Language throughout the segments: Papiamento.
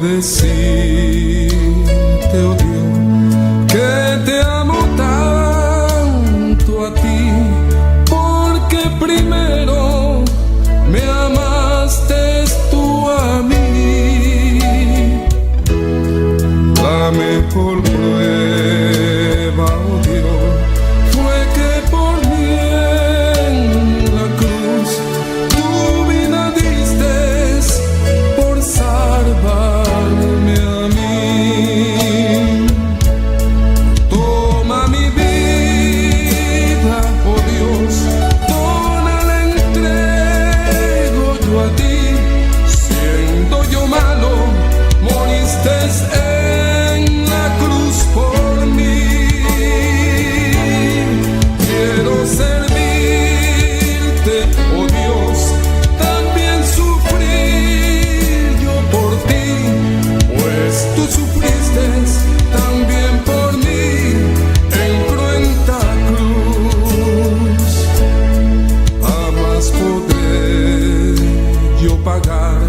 Decirte, oh Dios, que te amo tanto a ti, porque primero me amaste tú a mí. La mejor prueba, oh Dios, fue que por mí en la cruz tu vida diste por salvarme a mí. Toma mi vida, oh Dios, toda la entrego yo a ti. Siendo yo malo, moriste en la cruz por mí. Quiero servirte, oh Dios, también sufrir yo por ti, pues tú sufriste también por mí en cruenta cruz. Jamás podré yo pagar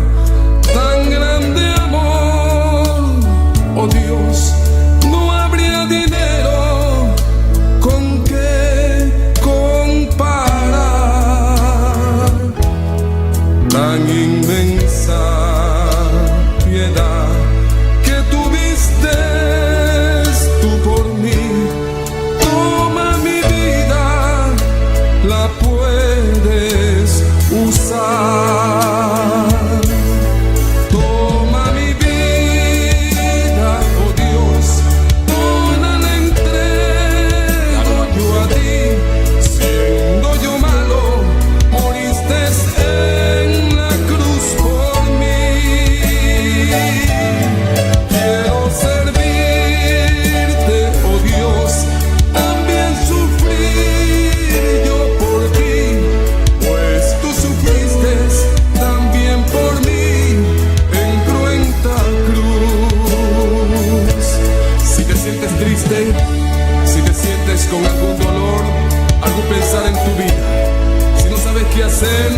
tan grande amor, oh Dios, no habría dinero con que comparar tan inmensa piedad que tuviste tú por mí. Toma mi vida, la puedes usar. Toma mi vida, oh Dios, toda la entrego yo a ti. Siendo yo malo, moriste en la cruz por mí. Quiero servirte, oh Dios, también sufrir yo por ti, pues tú sufriste también por mí en cruenta cruz. Si te sientes triste, si te sientes con algún dolor, algún pesar en tu vida, si no sabes qué hacer,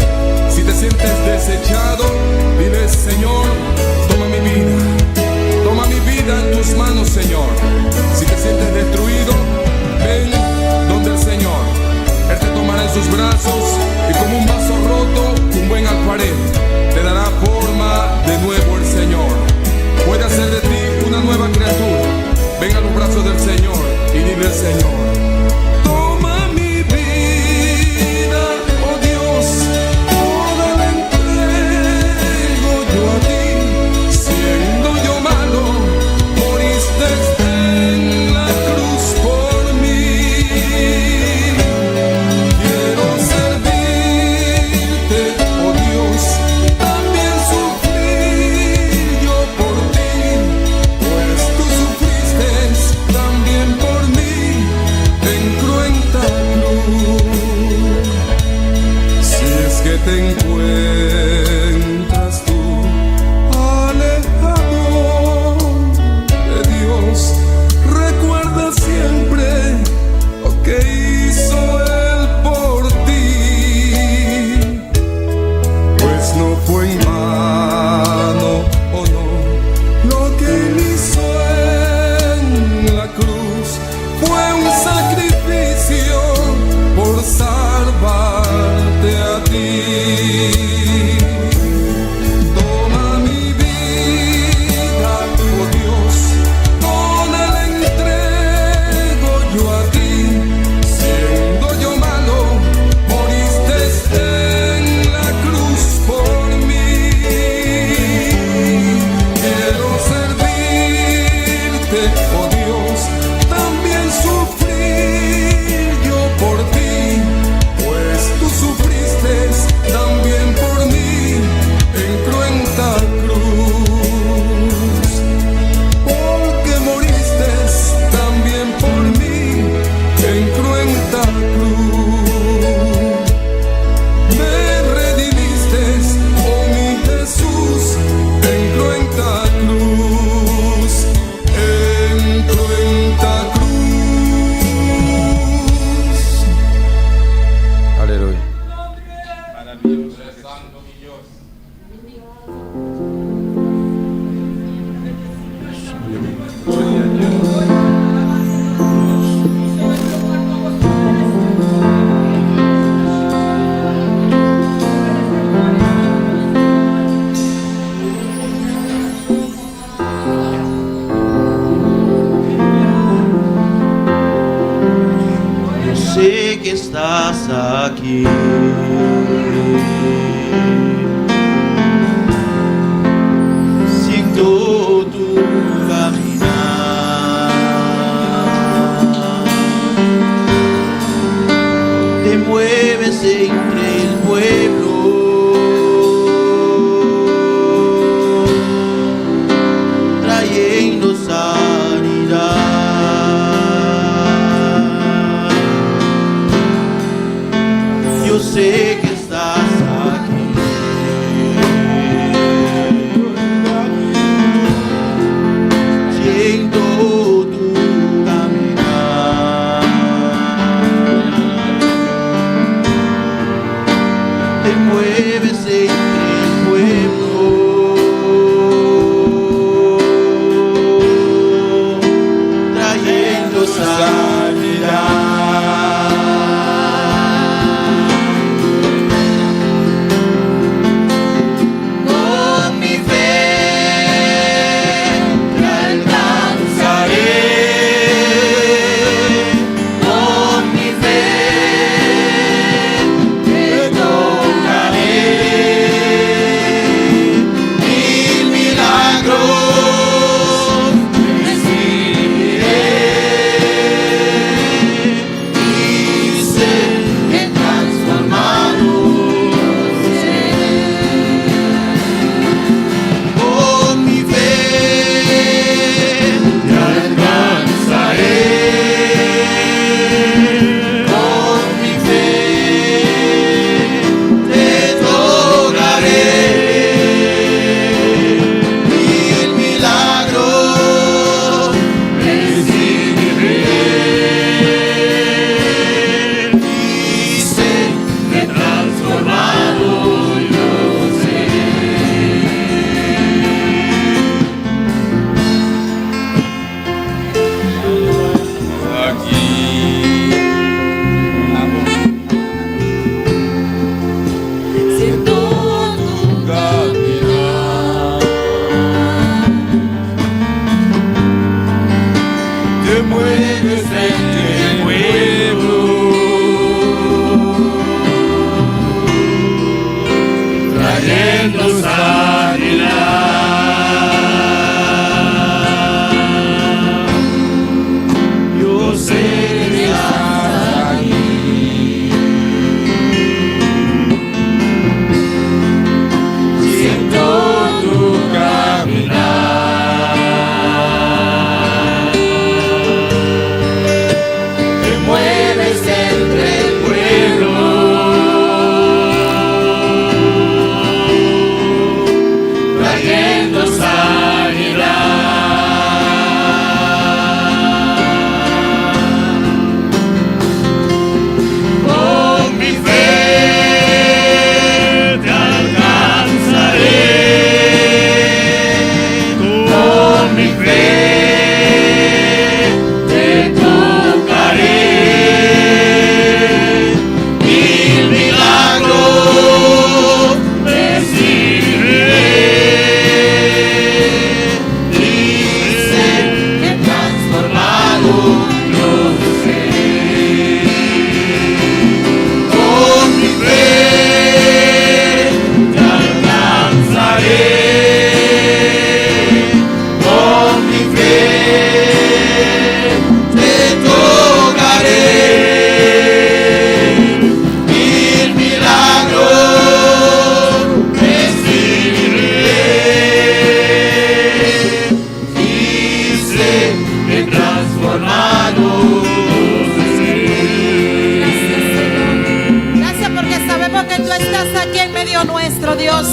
si te sientes desechado, dile: Señor, toma mi vida. Toma mi vida en tus manos, Señor. Si te sientes destruido, ven donde el Señor. Él te tomará en sus brazos y, como un vaso roto, un buen alfarero te dará forma de nuevo el Señor. Puede hacer de ti una nueva criatura. Ven a los brazos del Señor y dile al Señor: Toma mi vida, oh Dios, toda la entrego yo a ti. Siendo yo malo, moriste en la cruz por mí. Quiero servirte, oh Dios, también sufrir yo por ti, pues tú sufriste también por mí. sé que estás aquí. Siento tu caminar. Te mueves entre el pueblo, trayendo sanidad. Yo sé que estás aquí. Siento tu caminar. Te mueves entre el pueblo, trayendo sanidad. Con mi fe te alcanzaré, con mi fe te tocaré, mil milagros recibiré y seré transformado. Con mi fe te alcanzaré, con mi fe te tocaré, mil milagros recibiré y seré transformado yo seré. Aquí. Siento tu Caminar. Te mueves entre el pueblo, trayendo sanidad. Yo sé que estás aquí. Siento tu caminar. Te mueves entre el pueblo, trayendo sanidad. Con mi fe te alcanzaré, con mi fe Te tocaré, mil milagros recibiré y seré transformado yo seré. Con mi fe te alcanzaré, con mi fe te tocaré, mil milagros recibiré y seré transformado. Gracias, Señor. Gracias porque sabemos que tú estás aquí en medio nuestro, Dios.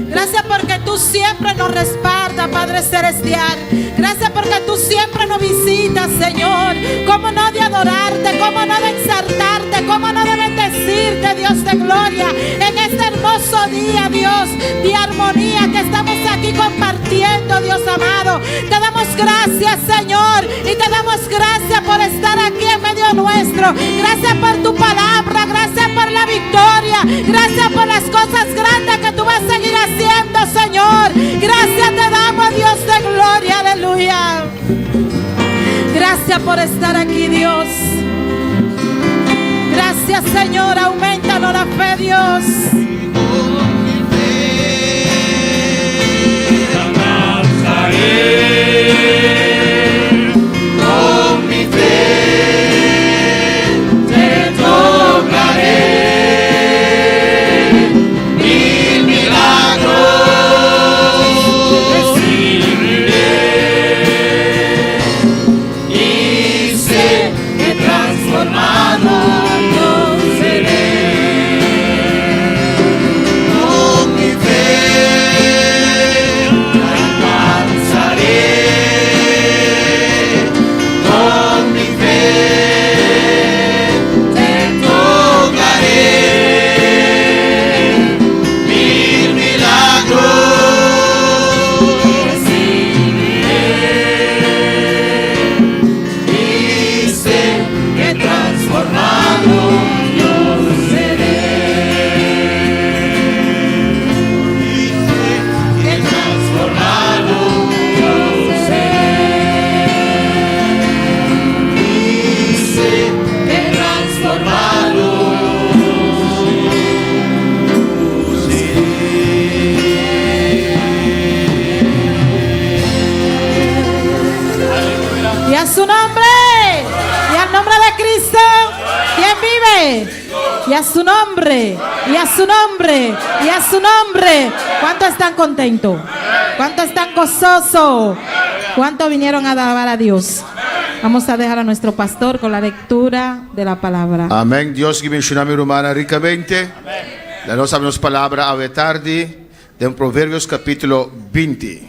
Gracias porque tú siempre nos respaldas, Padre Celestial. Gracias porque tú siempre nos visitas, Señor. Cómo no de adorarte, cómo no de exaltarte, cómo no de bendecirte, Dios de gloria. En este hermoso día, Dios, de armonía que estamos aquí compartiendo, Dios amado. Te damos gracias, Señor, y te damos gracias por estar aquí en medio nuestro. Gracias por tu palabra, gracias por la victoria, gracias por las cosas grandes que tú vas a seguir haciendo, Señor. Gracias te damos, Dios de gloria, aleluya. Gracias por estar aquí, Dios. Gracias. Gracias, Señor. Aumentanos la fe, Dios. Con mi fe te tocaré. Mil milagros recibiré y sé que transformado yo seré. Con mi fe alcanzaré. Con mi fe te tocaré. Mil milagros recibiré y sé que transformado yo seré. Y sé que transformado yo seré. Y sé que transformado seré. Y a su nombre. Y al nombre de Cristo. ¿Quién vive? Y a su nombre. Y a su nombre. Y a su nombre. ¿Cuántos están contentos? ¿Cuántos están gozosos? ¿Cuántos vinieron a alabar a Dios? Vamos a dejar a nuestro pastor con la lectura de la palabra. Amèn. Dios ku bendishoná mi ruman rikamente. Laga nos habri palabra awe tardi den Proverbios kapítulo 20.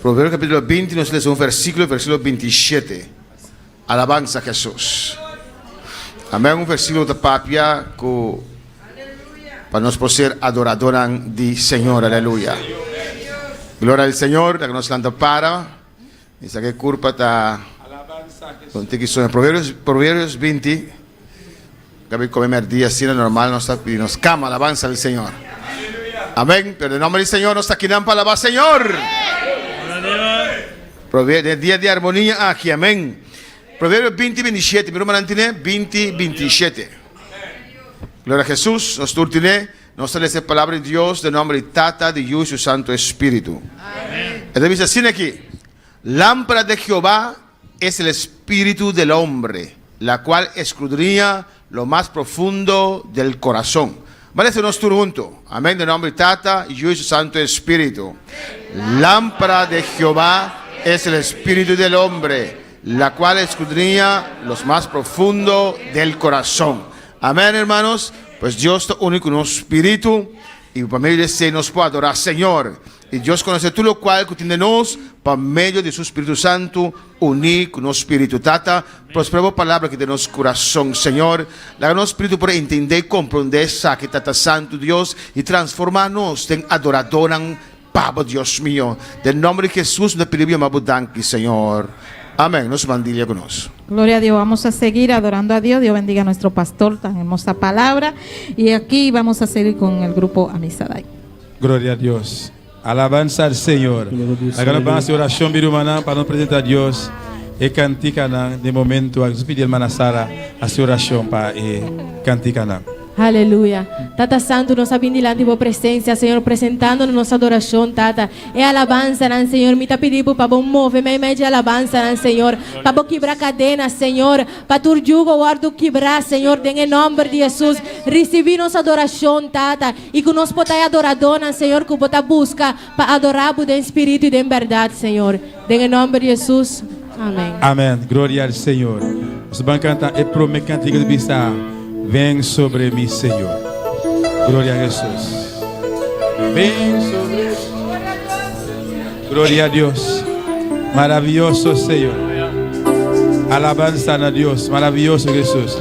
Proverbios kapítulo 20, nos ta lesa un versíkulo, versíkulo 27. Alabansa na Hesus. Amèn. Un versíkulo di papia ku pa nos por ser adoradó di Señor. Aleluya. Gloria al Señor, ku nos lanta para. Esaki kurpa ta kontigo Proverbios, Proverbios 20. Gabi kome mèrdia asina normal, nos ta pidiendo nos kama, alabansa al Señor. Amèn. Pero den nòmber di Señor, nos ta aki pa alabá Señor. Proverbio, dia di armonia aki, amèn. Proverbio 20, 27. Mi ruman tin 20, 27. Gloria na Hesus. Nos tur tin, nos ta lesa e palabra di Dios, den nòmber di Tata, di Yu i Santu Spiritu. Amèn. E ta asina aki. Lámpara de Jehová es el espíritu del hombre, la cual escudriña lo más profundo del corazón. Vale, nos tur huntu. Amèn. Den nòmber di Tata, Yu i Santu Spiritu. Lámpara de Jehová es el espíritu del hombre, la cual escudriña los más profundo del corazón. Amèn, hermanos. Pues Dios ta úniko nos spiritu i pa medio di esei nos por adorá Señor. I Dios konosé tur loke ku tin den nos pa medio di su Spiritu Santu, uní ku nos spiritu. Tata, prosperá e palabra ku tin den nos kurason, Señor. Laga nos spiritu por entendé i komprondé esaki, Tata Santu Dios, i transformá nos den adoradó, Pa Dios mio. Den nòmber di Hesus, nos ta pidi danki, Señor. Amèn. Nos mandilia ku nos. Gloria a Dios. Vamos a seguir adorando a Dios. Dios bendiga a nuestro pastor, tan hermosa palabra. Y aquí vamos a seguir con el grupo Amisadai. Gloria a Dios. Alabansa al Señor. Awor ban hasi orashon, mi ruman, pa nos presentá Dios e kantikanan di momento. Nos pidi ruman Sara hasi orashon pa e kantikanan. Aleluya. Tata Santu, nos a bin dilanti di bo presensia, Señor, presentando nos adorashon, Tata. E alabansa, Señor. Mi ta pidi pa bo move meimei di alabansa, Señor. Pa bo kibra kadena, Señor. Pa tur yugo wòrdu kibrá, Señor, den nòmber di Hesus. Risibí nos adorashon, Tata. I ku nos por ta adoradó, Señor, ku bo ta buska pa adorá den spiritu i den bèrdat, Señor. Den nòmber di Hesus. Amèn. Amèn. Gloria al Señor. Nos ta bai kanta e promé kantika di bista. Ven sobre mí, Señor. Gloria a Jesús. Ven sobre Gloria a Dios. Maraviyoso Señor. Alabansa na Dios. Maraviyoso Jesús.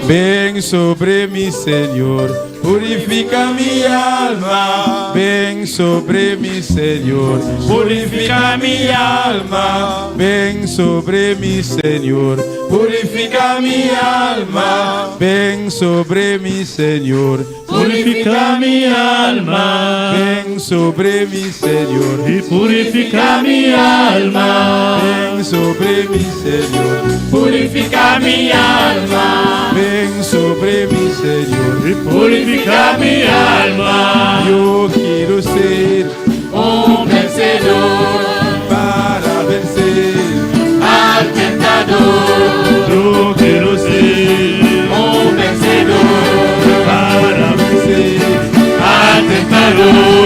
Ven sobre mí, Señor. Purifica mi alma, ven sobre mi, Señor. Purifica mi alma, ven sobre mi, Señor. Purifica mi alma, ven sobre mi, Señor. Purifica mi alma, Ven sobre mi, Señor. Y purifica mi alma, Ven sobre mi, Señor. Purifica mi alma, Ven sobre mi, Señor. Y purifica mi alma. Yo quiero ser Un vencedor para vencer al tentador. Yo quiero ser un vencedor para vencer al tentador.